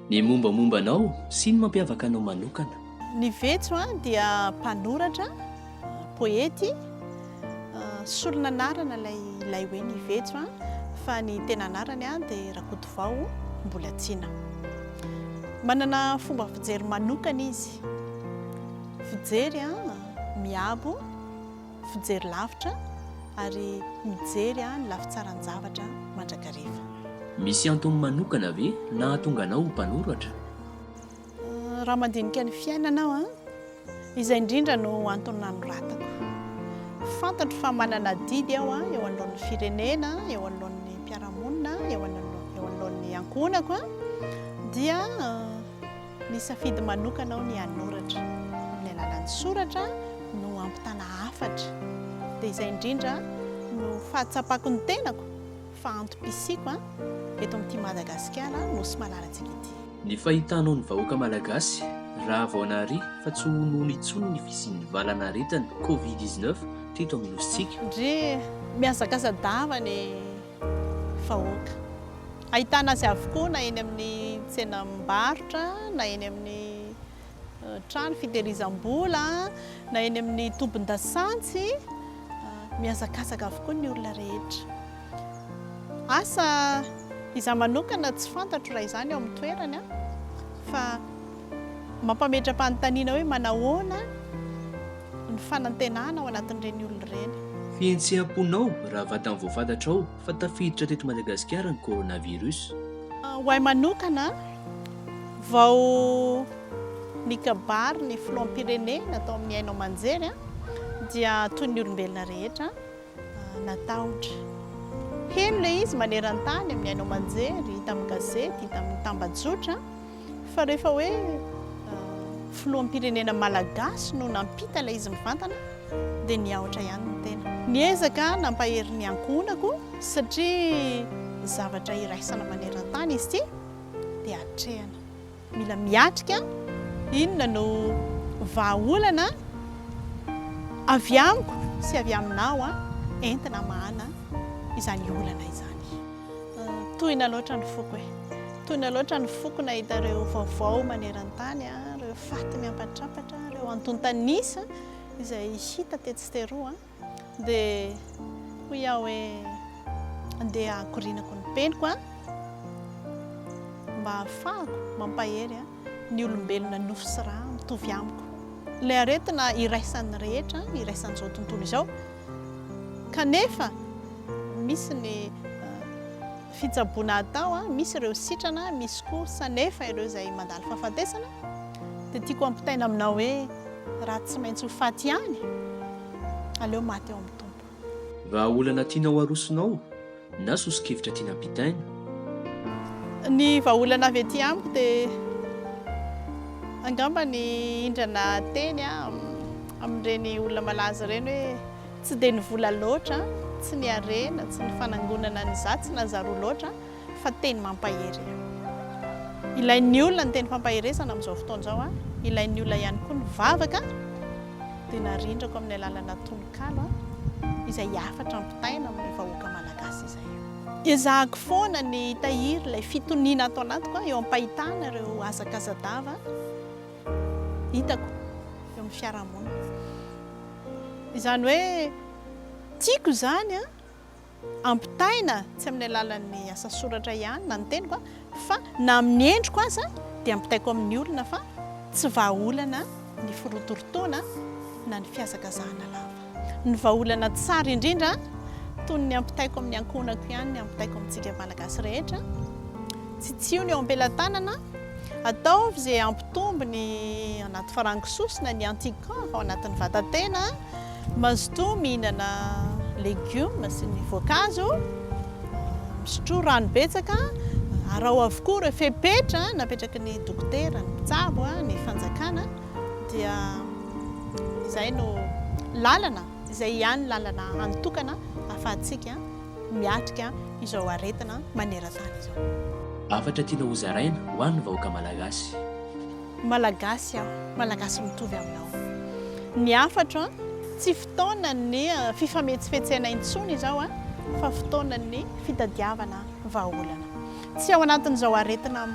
Ny mombamomba anao sy ny mampiavaka anao manokana. Ny Vetso dia mpanoratra, poety, solon'anarana ilay ilay hoe Ny Vetso fa ny tena anarany dia Rakotovao Mbolatiana. Manana fomba fijery manokana izy, fijery miabo, fijery lavitra ary mijery ny lafitsaran-javatra mandrakariva. Misy antony manokana ve nahatonga anao ho mpanoratra? Raha mandinika ny fiainana aho, izay indrindra no antony nanoratako. Fantatro fa manana adidy aho eo anoloan'ny firenena, eo anoloan'ny mpiara-monina, eo anoloan'ny ankohonako, dia nisafidy manokana aho ny hanoratra. Amin'ny alalan'ny soratra no hampitana hafatra. Dia izay indrindra no fahatsapako ny tenako fa antom-pisiako eto amin'ity Madagasikara nosy malalantsika ity. Ny fahitanao ny vahoaka malagasy raha vao nahare fa tsy ho nono intsony ny fisian'ny valan'aretina Covid 19 teto amin'ny nosintsika. Ndry mihazakaza-dava ny vahoaka. Ahitana azy avokoa na eny amin'ny tsenam-barotra na eny amin'ny trano fitehirizam-bola na eny amin'ny tobin-dasantsy. Mihazakazaka avokoa ny olona rehetra. Asa izaho manokana tsy fantatro raha izany eo amin'ny toerany fa mampametra-panontaniana hoe manahoana ny fanantenana ao anatin'ireny olona ireny. Fihetseham-ponao raha vatany vao fantatrao fa tafiditra teto Madagasikara ny coronavirus. Ho ahy manokana, vao nikabary ny filoham-pirenena tao amin'ny haino aman-jery dia toy ny olombelona rehetra natahotra. Heno ilay izy maneran-tany amin'ny haino aman-jery, hita amin'ny gazety, hita amin'ny tambajotra. Fa rehefa hoe filoham-pirenena malagasy no nampita ilay izy mivantana dia niahotra ihany ny tena. Niezaka nampahery ny ankohonako satria zavatra iraisana maneran-tany izy ity dia atrehana. Mila miatrika inona no vahaolana avy amiko sy avy aminao entina hamahana izany olana izany. Tohina loatra ny foko e. Tohina loatra ny foko nahita ireo vaovao maneran-tany, ireo faty miampatrampatra, ireo antontan'isa izay hita tetsy sy teroa. Dia hoy aho hoe andeha hakorinako ny peniko mba hahafahako mampahery ny olombelona nofo sy ra mitovy amiko. Ilay aretina iraisan'ny rehetra, iraisan'izao tontolo izao. Kanefa misy ny fitsaboana atao, misy ireo sitrana, misy kosa nefa ireo izay mandalo fahafatesana, dia tiako ampitaina aminao hoe raha tsy maintsy ho faty ihany, aleo maty ao amin'ny Tompo. Vahaolana tianao arosonao na soso-kevitra tiana ampitaina? Ny vahaolana avy aty amiko dia angamba ny hindrana teny amin'ireny olona malaza ireny hoe tsy dia ny vola loatra, tsy ny harena, tsy ny fanangonana ny zatsy na zaroa loatra fa teny mampahery. Ilain'ny olona ny teny fampaherezana amin'izao fotoana izao, ilain'ny olona ihany koa ny vavaka dia narindrako amin'ny alalana tononkalo izay hafatra ampitaina amin'ny vahoaka malagasy izay. Ezahako foana ny hitahiry ilay fitoniana ato anatiko eo am-pahitana ireo hazakaza-dava hitako eo amin'ny fiarahamonina. Izany hoe tiako izany ampitaina tsy amin'ny alalan'ny asa soratra ihany na ny teniko fa na amin'ny endriko aza dia ampitaiko amin'ny olona fa tsy vahaolana ny firotorotoana na ny fihazakazahana lava. Ny vahaolana tsara indrindra toy ny ampitaiko amin'ny ankohonako ihany ny ampitaiko amintsika Malagasy rehetra, tsitsiho ny eo am-pelatanana, ataovy izay hampitombo ny anaty farango sosona, ny anticorps ao anatin'ny vatan-tena, mazotoa mihinana legioma sy ny voankazo, misotroa rano betsaka, araho avokoa ireo fepetra napetraky ny dokotera, ny mpitsabo, ny fanjakana dia izay no lalana, izay ihany lalana hany tokana ahafahantsika miatrika izao aretina maneran-tany izao. Hafatra tianao hozaraina ho an'ny vahoaka malagasy. Malagasy aho, Malagasy mitovy aminao. Ny hafatro an, tsy fotoanan'ny fifametsifetsena intsony izao an, fa fotoanan'ny fitadiavana vahaolana. Tsy ao anatin'izao aretina.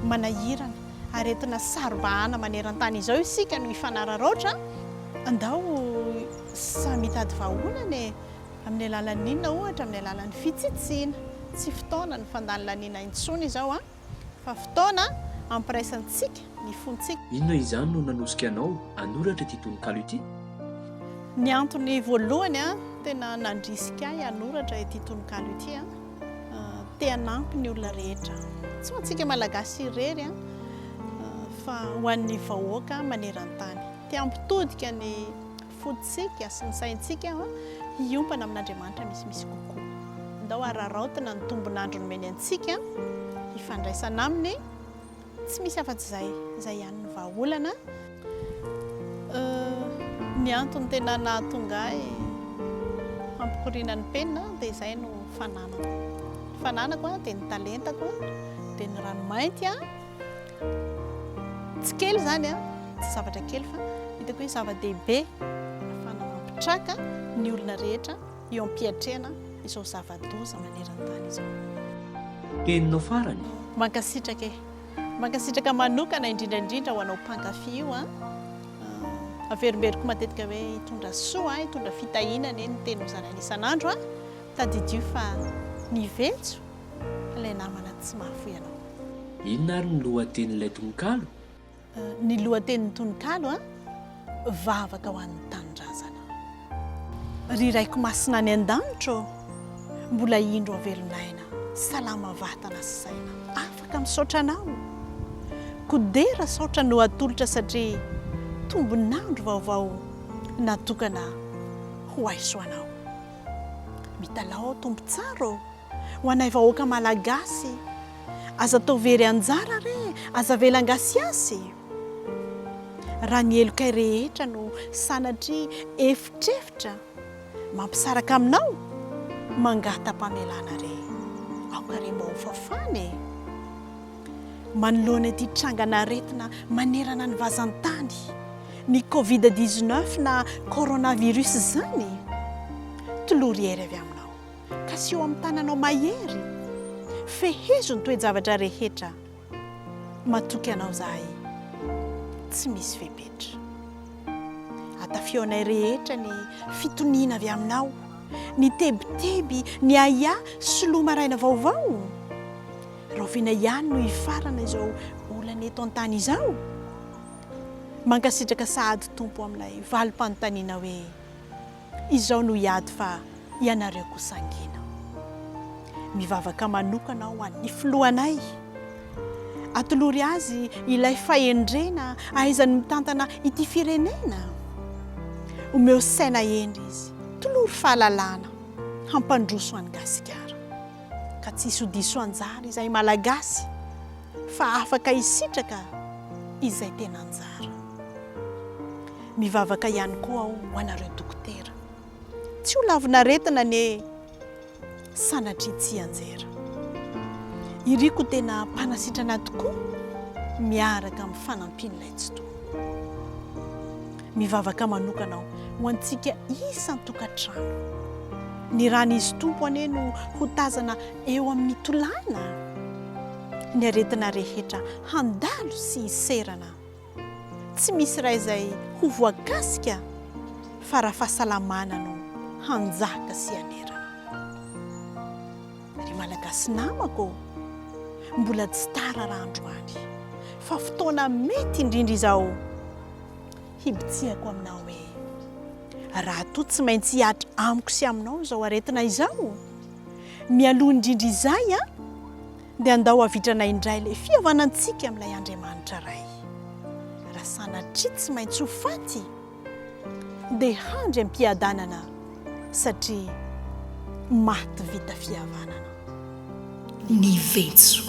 manahirana, aretina saro-bahana maneran-tany izao isika no hifanararaotra, andao samy hitady vahaolana e! Amin'ny alalan'ny inona ohatra? Amin'ny alalan'ny fitsitsiana. Tsy fotoana ny fandanilaniana intsony izao an! Fa fotoana hampiraisantsika ny fontsika. Inona izany no nanosika anao hanoratra ity tononkalo ity? Ny antony voalohany tena nandrisika ahy hanoratra ity tononkalo ity, te hanampy ny olona rehetra. Tsy ho antsika Malagasy irery fa ho an'ny vahoaka maneran-tany. Te hampitodika ny fontsika sy ny saintsika hiompana amin'Andriamanitra misimisy kokoa. Ndao hararaotina ny tombon'andro nomeny antsika hifandraisana Aminy, tsy misy afa-tsy izay, izay ihany no vahaolana. Ny antony tena nahatonga ahy hampikoriana ny penina dia izay no fananako. Ny fananako dia ny talentako, dia ny ranomainty. Tsy kely izany an, tsy zavatra kely fa hitako hoe zava-dehibe ahafahana mampitraka ny olona rehetra eo am-piatrehana izao zava-doza maneran-tany izao. Teninao farany? Mankasitraka e! Mankasitraka manokana indrindra indrindra ho anao mpankafy io an! Averimberiko matetika hoe hitondra soa, hitondra fitahiana anie ny teny hozaraina isan'andro an! Tadidio fa ny vetso ilay namana tsy mahafoy anao. Inona ary ny lohatenin'ilay tononkalo? Ny lohatenin'ny tononkalo an, Vavaka ho an'ny tanindrazana. Ry Raiko masina any an-danitra ô, mbola indro aho velon'aina, salama vatana sy saina, afaka misaotra Anao. Koa dera saotra no atolotra satria tombon'andro vaovao natokana ho ahy sy ho anao. Mitalaho aho Tompo tsara ô, Ho anay vahoaka Malagasy, aza atao very anjara re, aza avela angasiasy. Raha ny helokay rehetra no sanatria efitrefitra mampisaraka aminao, mangata-pamelana re, aoka re mba ho fafana e. Manoloana ity trangan'aretina manerana ny vazan-tany, ny covid 19 na coronavirus izany, tolory hery avy aminao. Kasiho amin'ny tananao mahery. Fehezo ny toe-javatra rehetra. Matoky anao izahay. Tsy misy fepetra. Atafio anay rehetra ny fitoniana avy aminao. Ny tebiteby, ny ahiahy, soloa maraina vaovao. Rahoviana ihany no hifarana izao olana eto an-tany izao? Mankasitraka sahady Tompo amin'ilay valim-panontaniana hoe. Izao no hiady fa ianareo kosa hangina. Mivavaka manokana aho ho an'ny filohanay. Atolory azy ilay fahendrena ahaizany mitantana ity firenena. Omeo saina hendry izy, tolory fahalalana hampandroso an'i Gasikara. Ka tsy hisy ho diso anjara izahay Malagasy fa afaka hisitraka izay tena anjara. Mivavaka ihany koa aho ho anareo dokotera. Tsy ho lavin'aretina anie sanatria tsy hianjera. Iriko tena mpanasitrana tokoa miaraka amin'ny fanampian'ilay Tsitoha. Mivavaka manokana aho ho antsika isan-tokantrano. Ny ran'izy Tompo anie no ho tazana eo amin'ny tolàna. Ny aretina rehetra handalo sy hiserana. Tsy misy iray izay ho voakasika fa raha fahasalamana no hanjaka sy hanerana. Ry Malagasy namako ô, mbola tsy tara raha androany fa fotoana mety indrindra izao hibitsiako aminao hoe raha toa tsy maintsy hihatra amiko sy aminao izao aretina izao, mialoha indrindra izay an! Dia andao havitrana indray ilay fihavanantsika amin'ilay Andriamanitra Ray. Raha sanatria tsy maintsy ho faty, dia handry am-piadanana satria maty vita fihavanana. Ny vetso.